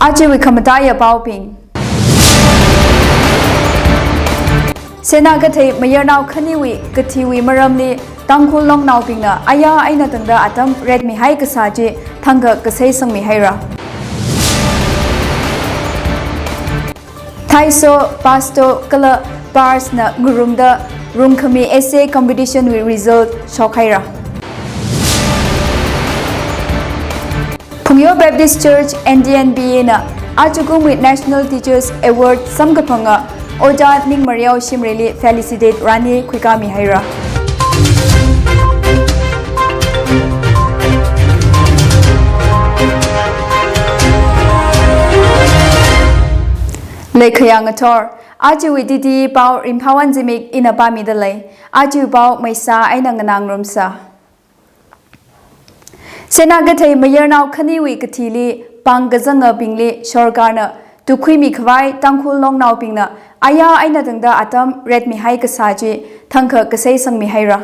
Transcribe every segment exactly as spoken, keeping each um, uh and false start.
Ajawui khamataiya paobing. Sena kathei mayarnao khaniwui kathiwui maramli Tangkhul longnaobingna aya eina tangda atam retmihai kasā chi thangkha kasei sangmihaira. Thaiso, Pasto kala Pars na ngarumda rungkhami essay competition wui result shokhaira. Phungyo Baptist Church N D N B A na ajakumwui National Teachers Award samkaphanga Ojā Ningmareo Shimrayli felicitate rani khuikāmihaira. Leikhayā ngathor, ajawui titi pao Ringphāwon Zimik ina pāmida lei. Ajawui pao maisā eina nganāngarumsa. Sena kathei mayarnao khaniwui kathili pāng kazangabingli sorkarna tukhuimi khavai Tangkhul longnaobingna aya eina tangda atam retmihai kasā chi thangkha kasei sangmihaira.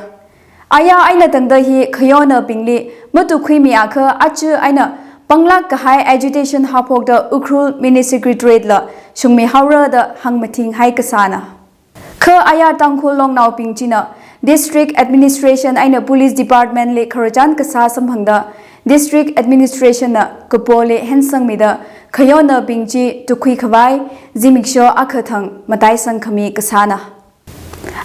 Aya eina tangda hi khayonabingli matukhuimiakha aja eina panglāk kahai agitation haophokda Ukhrul Mini Secretariat la shungmihaora da hāngmathinghai kasāna. Kha aya Tangkhul longnaobing china District Administration eina Police Department li khararchan kasā samphangda District Administration na kapoli hensangmida khayonabing chi tukhui khavai zimiksho akha thang mataisang khami kasāna.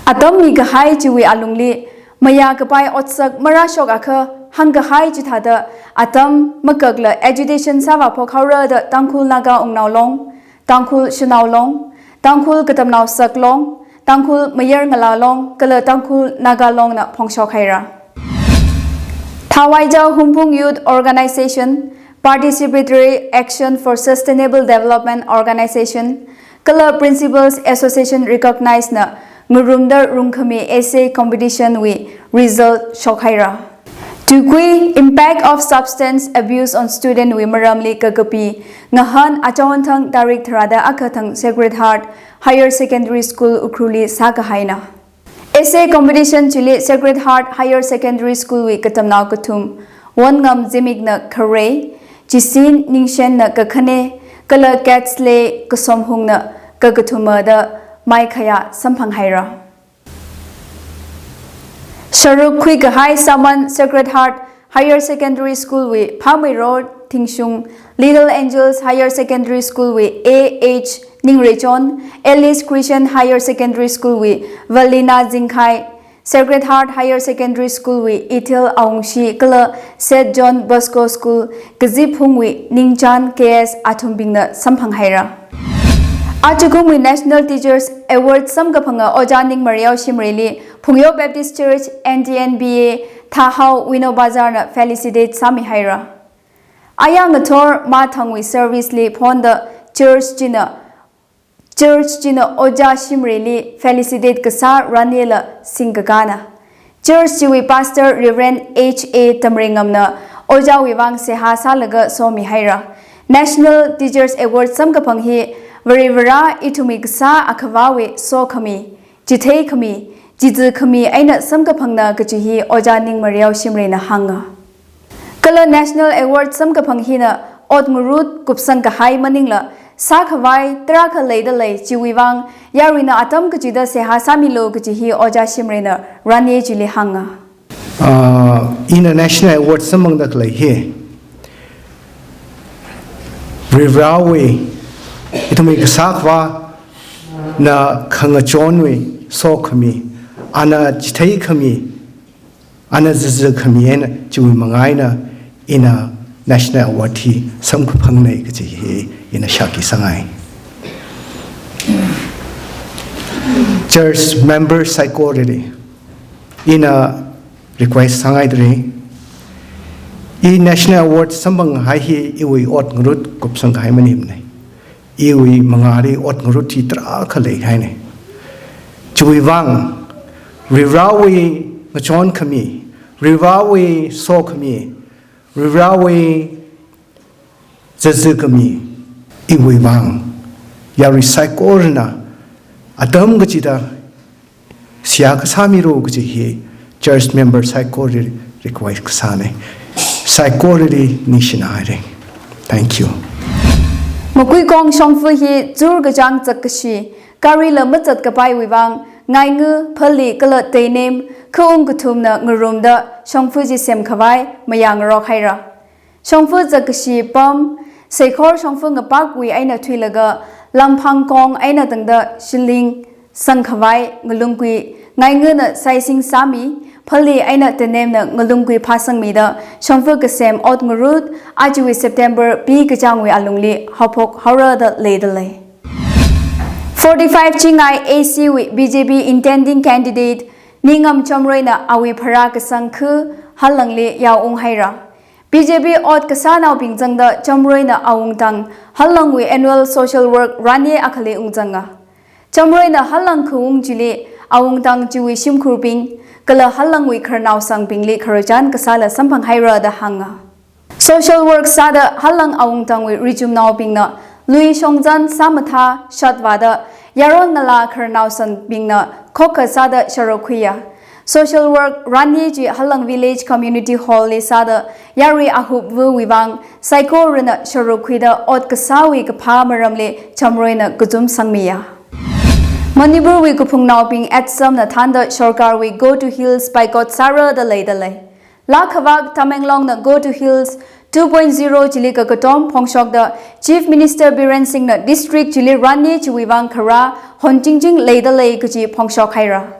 Atam mikahai chiwui alungli mayā kapai otsak marāshokakha hāngkahai chithāda atam makakla agitation sāvāphokhaora da Tangkhul Naga Wungnao Long, Tangkhul Shanao Long, Tangkhul Katamnao Sak Long, Tangkhul Mayar Ngala Long kala Tangkhul Naga Long na phongshokhaira. Thawaicha Hungpung Youth Organization, Participatory Action for Sustainable Development Organization kala Principals Association Recognize na ngarumda rungkhami essay competition wui result shokhaira. Tukui Impact of Substance Abuse on Student wui maramli kakapi ngahān achonthang tarik tharāda akha thang Sacred Heart Higher Secondary School Ukhrulli sākahaina. Essay competition chili Sacred Heart Higher Secondary School wui katamnao kathum, Wonngam Zimik na kharei, Chisin Ningshen na kakhane, kala Catsley Kasomhung na kakathuma da maikhayā samphanghaira. Sharuk khuikahai sāman Sacred Heart Higher Secondary School wui Phameiro Thingshung, Little Angels Higher Secondary School wui A H Ningreichon, Alice Christian Higher Secondary School wui Valina Zingkhai, Sacred Heart Higher Secondary School wui Ethel Awungshi kala Saint John Bosco School Kaziphung wui Ningchan K S athumbingna samphanghaira. Ajakumwui National Teachers Award samkaphanga Ojā Ningmareo Shimrayli Phungyo Baptist Church N D N B A Thahao Wino Bazar na felicitate sāmihaira. Aya ngathor mathangwui service li phonda church china, church china Ojā Shimrayli felicitate kasā ranila singkakāna. Church chiwui Pastor Reverend H A Tamrengam na Ojāwui vang seihā sālaga somihaira. National Teachers Award samkaphang hi Varivarā ithumwui kasā Akhavāwui sokhami, chitheikhami, chizikhami eina samkaphangna kaji hi Ojā Ningmareo Shimrayna hānga. Kala National Award samkaphang hina ot ngarut kupsang kahai maningla sākhavai tarākha leida lei, chiwui vang yaruina atam kachida seihā sāmilu kaji hi Ojā Shimrayna rani chili hānga. Ah, ina National Award samphangda khalei hi Varivarāwui, ithumwui Kasā Akhavā na khangachonwui sokhami, ana chitheikhami, ana zizākhami eina chiwui manga eina ina National Award hi samkaphangna kaji hi ina shākhui sāngai. Church member saikorali ina request sāngaidalei. I National Award samphang kahai hi iwui ot ngarut kupsang kahai maningmana. Iwui mangāli ot ngarut hi tarākha leihaina. Chiwui vang, Varivarāwui ngachonkhami, Varivarāwui sokhami, Varivarāwui zizākhami, iwui vang yarui saikorana atam kachida seihā kasā milu kaji hi church member saikorali request kasāna. Saikorali ningshina haira. Thank you. Makuikong shongfa hi zur kachāng zakkashi, gari la mazat kapaiwui vang, ngainga, phali kala teinem, khaung kathumna ngarumda shongfa chi semkhavai mayāngarok haira. Shongfa zakkashi pam, seikhor shongfa ngapakwui eina thuilaga, lamphang kong eina tangda shilling sangkhavai ngalungkui ngaingana saising sāmi, phali eina tenemna ngalungkui phāsangmida, shongfa kasem ot ngarut, achiwui September pi kachāngwui alungli haophok haora da leida lei. Forty-five chingai A C wui B J P intending candidate Ningam Chamroina awui pharā kasang khu Hallangli yaoung haira. B J P ot kasānaobing zangda Chamroina awungtang Hallangwui annual social work run ye akhali ungzanga. Chamroina Hallang khaung chili awungtang chiwui shimkhurbing, kala Hallangwui khararnao sangbingli khararchan kasāla samphang haira da hānga. Social work sāda Hallang awungtangwui rijumnaobingna lui shongzan sāmathā shatvāda yaron ngalā khararnao sangbingna khokha sāda sharuk khuiya. Social work run ye chi Hallang Village Community Hall li sāda yarui ahupvawui vang saikorana sharuk khuida ot kasāwui kaphā maramli Chamroina kazum sangmiya. Manipurwui kaphungnaobing atsamna thānda sorkarwui Go to Hills boycott sāra da leida lei. Lakhavak Tamenglongna Go to Hills two point zero chili kakatom phongshokda Chief Minister Biren Singhna district chili run ye chiwui vang kharā honchingching leida lei kaji phongshok haira.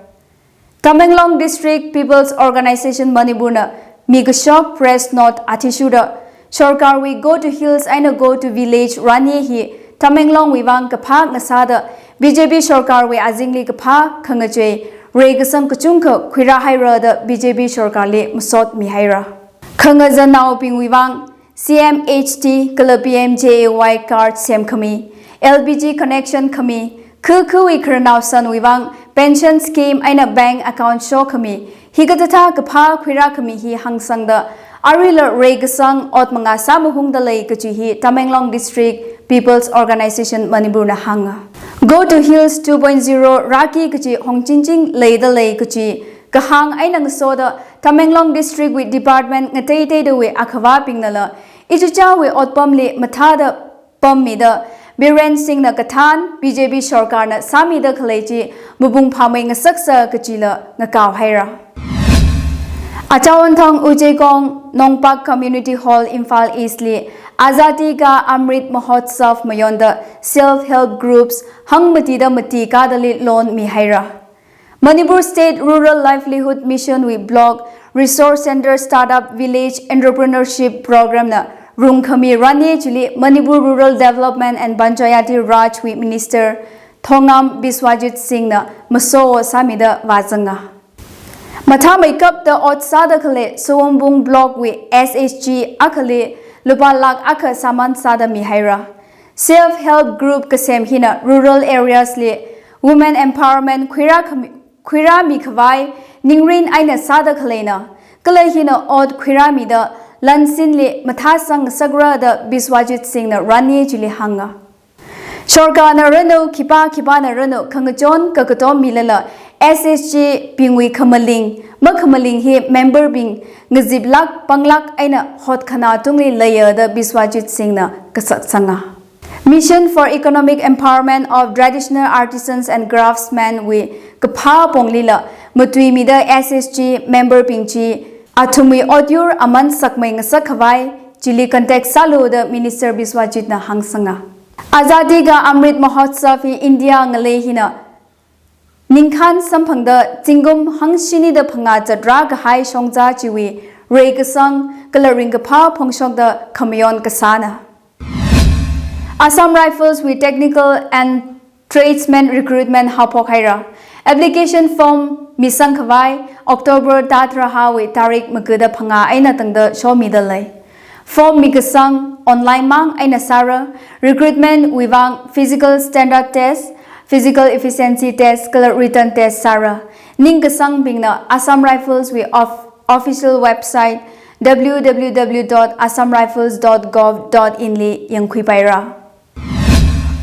Tamenglong District People's Organization Manipurna mikashok press note athishurda, sorkarwui Go to Hills eina Go to Village run ye hi Tamenglongwui vang kaphā ngasāda B J P sorkarwui azingli kaphā khangachei reikasang kachungkha khuirā haira da B J P sorkarli masot mihaira. Khangazannaobingwui vang C M H T kala P M J A Y card semkhami, L P G connection khami, khukhuwui khararnao sanwui vang pension scheme eina bank account shokhami, hikathāthā kaphā khuirākhami hi hāngsangda, aruila reikasang ot mangā sāmahungda lei kaji hi Tamenglong District People's Organization Manipurna hānga. Go to Hills two point zero rāki kaji honchingching leida lei kaji kahāng eina ngasoda Tamenglong District wui department ngateiteidawui akhavābingnala ichichāwui otpamli mathāda pammida Biren Singhna kathān B J P sorkarna sāmida khalei chi mapung phāmei ngasaksa kajila ngakao haira. Achawanthang Ujeikong Nongpak Community Hall Imphal East li Azadi Ka Amrit Mahotsav mayonda self help groups hangmatida mati kadali loan mihaira. Manipur State Rural Livelihood Mission wui Block Resource Center Startup Village Entrepreneurship Program na rungkhami run ye chili Manipur Rural Development and Panchayati Raj wui Minister Thongam Biswajit Singhna maso sāmida vāzanga. Mathāmeikapta ot sāda khalei Sowungpung Block wui S H G akhali lupā lakh akha sāman sāda mihaira. Self help group kasem hina rural areas li women empowerment khuirā khami, khuirāmi khavai ningrin eina sāda khaleina, kala hina ot khuirāmida lansinli mathāsang ngasakra da Biswajit Singhna run ye chili hānga. Sorkarna ranu, khipā khipāna ranu, khangachon kakatom milala S H G bingwui khamaling, makhamaling hi member bing ngazip lakh, pāng lakh eina hotkhanā tungli leiya da Biswajit Singhna kasak sanga. Mission for Economic Empowerment of Traditional Artisans and Craftsmen wui kaphā ponglila matuimida S H G member bing chi athumwui otyur aman sakmei ngasak khavai chili contact sālu da Minister Biswajitna hāngsanga. Azadi Ka Amrit Mahotsav hi India ngalei hina ningkhān samphangda zingkum hangshinida phangā chatra kahai shongza chiwui reikasang kala ringkaphā phongshokda khamayon kasāna. Assam Rifles wui technical and tradesman recruitment haophok haira. Application form misang khavai October tharāhawui tarik magada phangā eina tangda shomida lei. Form mikasang online mang eina sāra. Recruitment wui vang physical standard test, physical efficiency test kala written test sāra. Ningkasangbingna Assam Rifles wui of-, official website W W W dot assam rifles dot gov dot in li yangkhuipaira.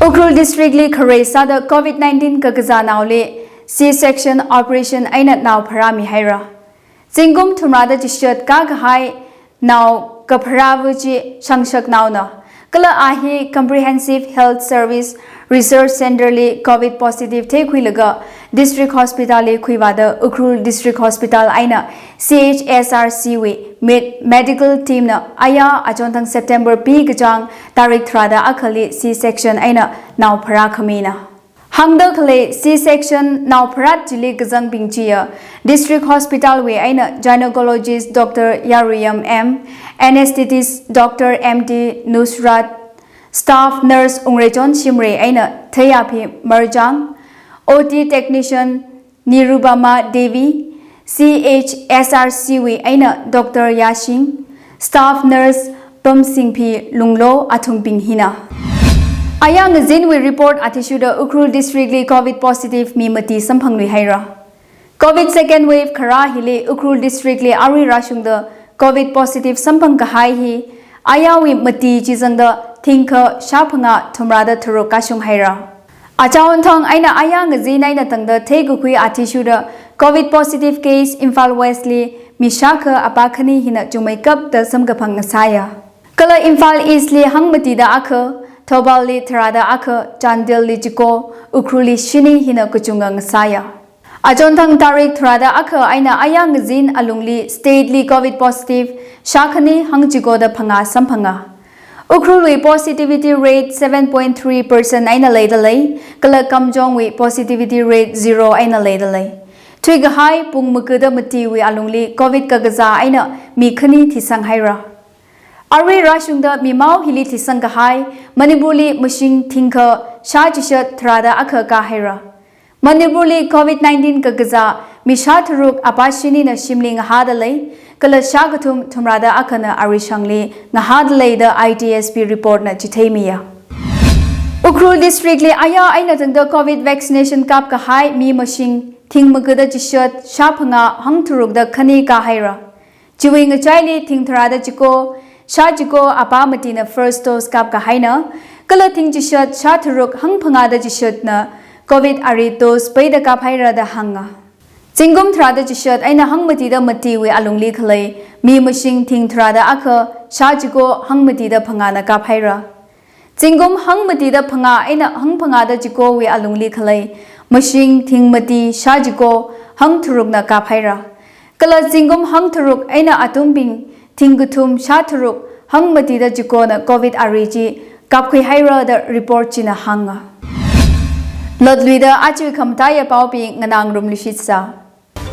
Ukhrul District li kharei sāda Covid nineteen kakazā naoli C-section operation eina nao pharāmi haira. Zingkum thumrada chishat kakahai nao kapharāva chi shangshak naona. Kala a hi Comprehensive Health Service Research Center li covid positive theikhuilaga District Hospital li khuivāda Ukhrul District Hospital eina C H S R C wui med-, medical team na aya achonthang September pi kachāng tarik tharāda akhali C-section eina nao pharā khamina. Hāngda khalei C-section nao pharāt chili kazangbing chiya District Hospital wui eina gynecologist Doctor Yaruiyam M, anesthetist Doctor M T Nusrat, staff nurse Ungreichon Shimray eina Thayaphi Marjang, O T technician Nirupama Devi, C H S R C wui eina Doctor Yashing, staff nurse Pamsingphi Lunglo athumbing hina. Aya ngazinwui report athishurda Ukhrul District li covid positive mi mati samphangluihaira. Covid second wave kharā hili Ukhrul District li arui rāshungda covid positive samphang kahai hi ayawui mati chi zangda thingkha shāphangā thumrāda tharuk kashung haira. Achonthang eina aya ngazin eina tangda theikakhui athishurda covid positive case Imphal West li mi shākha apā khani hina chungmeikapta samkaphang ngasāya. Kala Imphal East li hangmatida akha, Thoubal li tharāda akha, Chandel li chiko, Ukhrul li shini hina kachunga ngasāya. Achonthang tarik tharāda akha eina aya ngazin alungli state li covid positive shākhani hangchikoda phangā samphanga. Ukhrulwui positivity rate seven point three percent eina leidalei, kala Kamjongwui positivity rate zero eina leidalei. Thuikahai pung magada matiwui alungli covid kakazā eina mi khani thisang haira. Arui rāshungda mi mao hili thisang kahai Manipur li mashing thingkha shāchishat tharāda akha kāhaira. Manipur li covid nineteen kakazā mi shātharuk apā shinina shimli ngahādalei, kala shākathum thumrāda akhana arishangli ngahādalei da I T S P report na chitheimiya. Ukhrul District li aya eina tangda covid vaccination kap kahai mi mashing thing magada chishat shāphangā hangtharukda khani kāhaira. Chiwui ngachaili thing tharāda chiko, shāchiko apā matina first dose kap kahaina, kala thing chishat shātharuk hangphangāda chishatna covid ari dose peida kaphaira da hānga. Zingkum tharāda chishat eina hangmatida matiwui alungli khalei mi mashing thing tharāda akha, shāchiko hangmatida phangāna kaphaira. Zingkum hangmatida phangā eina hangphangāda chikowui alungli khalei mashing thing mati shāchiko hangtharukna kaphaira. Kala zingkum hangtharuk eina atumbing thingkathum shātharuk hangmatida chikona covid ari chi kapkhuihaira da report china hānga. Latluida aja khamataiya paobing nganāngarumluishitsa.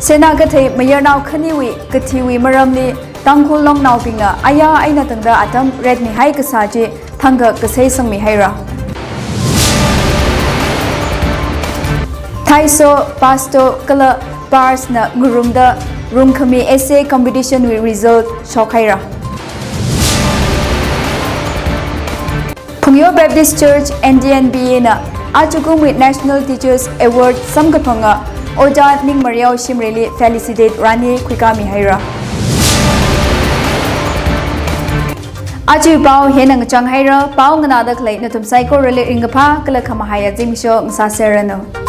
Sena kathei mayarnao khaniwui kathiwui maramli Tangkhul longnaobingna aya eina tangda atam retmihai kasā chi thangkha kasei sangmihaira. Thaiso, Pasto kala Pars na ngarumda rungkhami essay competition wui result shokhaira. Phungyo Baptist Church N D N B A na ajakumwui National Teachers Award samkaphanga Ojā Ningmariao Shimrayli felicitate rani khuikāmihaira. Aja pao hina ngachanghaira, pao nganāda khalei nathum saikorali ringkaphā kala khamahaiya zimiksho ngasāserranu.